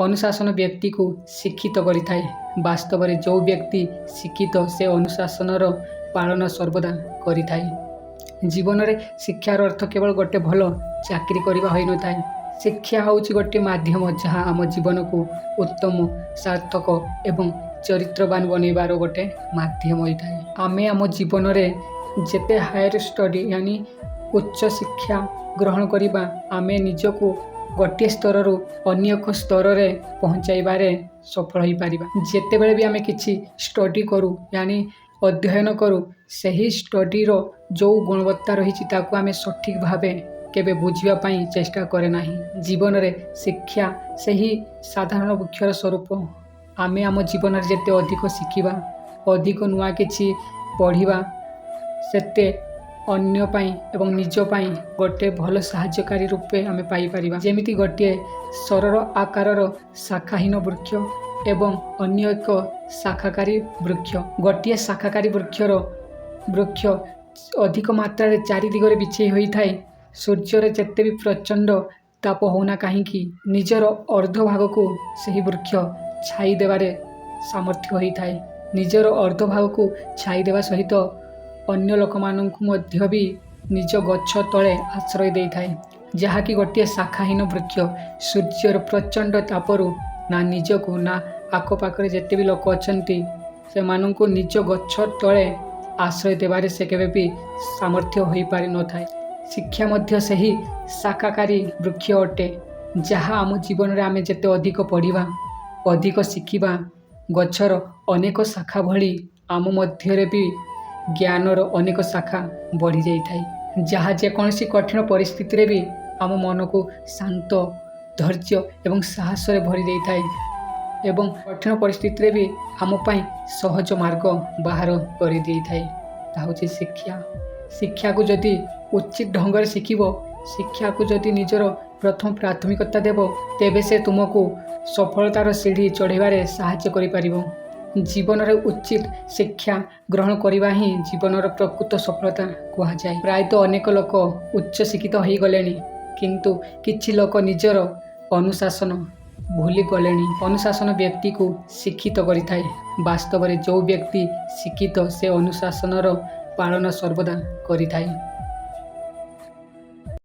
ଅନୁଶାସନ ବ୍ୟକ୍ତିକୁ ଶିକ୍ଷିତ କରିଥାଏ। ବାସ୍ତବରେ ଯେଉଁ ବ୍ୟକ୍ତି ଶିକ୍ଷିତ, ସେ ଅନୁଶାସନର ପାଳନ ସର୍ବଦା କରିଥାଏ। ଜୀବନରେ ଶିକ୍ଷାର ଅର୍ଥ କେବଳ ଗୋଟେ ଭଲ ଚାକିରି କରିବା ହୋଇନଥାଏ। ଶିକ୍ଷା ହେଉଛି ଗୋଟିଏ ମାଧ୍ୟମ, ଯାହା ଆମ ଜୀବନକୁ ଉତ୍ତମ, ସାର୍ଥକ ଏବଂ ଚରିତ୍ରବାନ ବନେଇବାର ଗୋଟେ ମାଧ୍ୟମ ହୋଇଥାଏ। ଆମେ ଆମ ଜୀବନରେ ଯେତେ ହାୟର ଷ୍ଟଡ଼ି, ୟାନି ଉଚ୍ଚ ଶିକ୍ଷା ଗ୍ରହଣ କରିବା, ଆମେ ନିଜକୁ ଗୋଟିଏ ସ୍ତରରୁ ଅନ୍ୟ ଏକ ସ୍ତରରେ ପହଞ୍ଚାଇବାରେ ସଫଳ ହୋଇପାରିବା। ଯେତେବେଳେ ବି ଆମେ କିଛି ଷ୍ଟଡ଼ି କରୁ, ୟାନି ଅଧ୍ୟୟନ କରୁ, ସେହି ଷ୍ଟଡ଼ିର ଯେଉଁ ଗୁଣବତ୍ତା ରହିଛି, ତାକୁ ଆମେ ସଠିକ୍ ଭାବେ କେବେ ବୁଝିବା ପାଇଁ ଚେଷ୍ଟା କରେ ନାହିଁ। ଜୀବନରେ ଶିକ୍ଷା ସେହି ସାଧାରଣ ବୃକ୍ଷର ସ୍ୱରୂପ। ଆମେ ଆମ ଜୀବନରେ ଯେତେ ଅଧିକ ଶିଖିବା, ଅଧିକ ନୂଆ କିଛି ପଢ଼ିବା, ସେତେ ଅନ୍ୟ ପାଇଁ ଏବଂ ନିଜ ପାଇଁ ଗୋଟେ ଭଲ ସାହାଯ୍ୟକାରୀ ରୂପେ ଆମେ ପାଇପାରିବା। ଯେମିତି ଗୋଟିଏ ସରଳ ଆକାରର ଶାଖାହୀନ ବୃକ୍ଷ ଏବଂ ଅନ୍ୟ ଏକ ଶାଖାକାରୀ ବୃକ୍ଷ। ଗୋଟିଏ ଶାଖାକାରୀ ବୃକ୍ଷ ଅଧିକ ମାତ୍ରାରେ ଚାରି ଦିଗରେ ବିଛେଇ ହୋଇଥାଏ। ସୂର୍ଯ୍ୟର ଯେତେ ବି ପ୍ରଚଣ୍ଡ ତାପ ହେଉନା କାହିଁକି, ନିଜର ଅର୍ଦ୍ଧ ଭାଗକୁ ସେହି ବୃକ୍ଷ ଛାଇ ଦେବାରେ ସାମର୍ଥ୍ୟ ହୋଇଥାଏ। ନିଜର ଅର୍ଦ୍ଧ ଭାଗକୁ ଛାଇ ଦେବା ସହିତ ଅନ୍ୟ ଲୋକମାନଙ୍କୁ ମଧ୍ୟ ବି ନିଜ ଗଛ ତଳେ ଆଶ୍ରୟ ଦେଇଥାଏ, ଯାହାକି ଗୋଟିଏ ଶାଖାହୀନ ବୃକ୍ଷ ସୂର୍ଯ୍ୟର ପ୍ରଚଣ୍ଡ ତାପରୁ ନା ନିଜକୁ, ନା ଆଖପାଖରେ ଯେତେ ବି ଲୋକ ଅଛନ୍ତି ସେମାନଙ୍କୁ ନିଜ ଗଛ ତଳେ ଆଶ୍ରୟ ଦେବାରେ ସେ କେବେ ବି ସାମର୍ଥ୍ୟ ହୋଇପାରିନଥାଏ। ଶିକ୍ଷା ମଧ୍ୟ ସେହି ଶାଖାକାରୀ ବୃକ୍ଷ ଅଟେ, ଯାହା ଆମ ଜୀବନରେ ଆମେ ଯେତେ ଅଧିକ ପଢ଼ିବା, ଅଧିକ ଶିଖିବା, ଗଛର ଅନେକ ଶାଖା ଭଳି ଆମ ମଧ୍ୟରେ ବି ଜ୍ଞାନର ଅନେକ ଶାଖା ବଢ଼ିଯାଇଥାଏ, ଯାହା ଯେକୌଣସି କଠିନ ପରିସ୍ଥିତିରେ ବି ଆମ ମନକୁ ଶାନ୍ତ, ଧୈର୍ଯ୍ୟ ଏବଂ ସାହସରେ ଭରି ଦେଇଥାଏ ଏବଂ କଠିନ ପରିସ୍ଥିତିରେ ବି ଆମ ପାଇଁ ସହଜ ମାର୍ଗ ବାହାର କରିଦେଇଥାଏ। ତାହା ହେଉଛି ଶିକ୍ଷା। ଶିକ୍ଷାକୁ ଯଦି ଉଚିତ ଢଙ୍ଗରେ ଶିଖିବ, ଶିକ୍ଷାକୁ ଯଦି ନିଜର ପ୍ରଥମ ପ୍ରାଥମିକତା ଦେବ, ତେବେ ସେ ତୁମକୁ ସଫଳତାର ସିଢ଼ି ଚଢ଼ିବାରେ ସାହାଯ୍ୟ କରିପାରିବ। ଜୀବନରେ ଉଚିତ ଶିକ୍ଷା ଗ୍ରହଣ କରିବା ହିଁ ଜୀବନର ପ୍ରକୃତ ସଫଳତା କୁହାଯାଏ। ପ୍ରାୟତଃ ଅନେକ ଲୋକ ଉଚ୍ଚ ଶିକ୍ଷିତ ହୋଇଗଲେଣି, କିନ୍ତୁ କିଛି ଲୋକ ନିଜର ଅନୁଶାସନ ଭୁଲି ଗଲେଣି। ଅନୁଶାସନ ବ୍ୟକ୍ତିକୁ ଶିକ୍ଷିତ କରିଥାଏ। ବାସ୍ତବରେ ଯେଉଁ ବ୍ୟକ୍ତି ଶିକ୍ଷିତ, ସେ ଅନୁଶାସନର ପାଳନ ସର୍ବଦା କରିଥାଏ।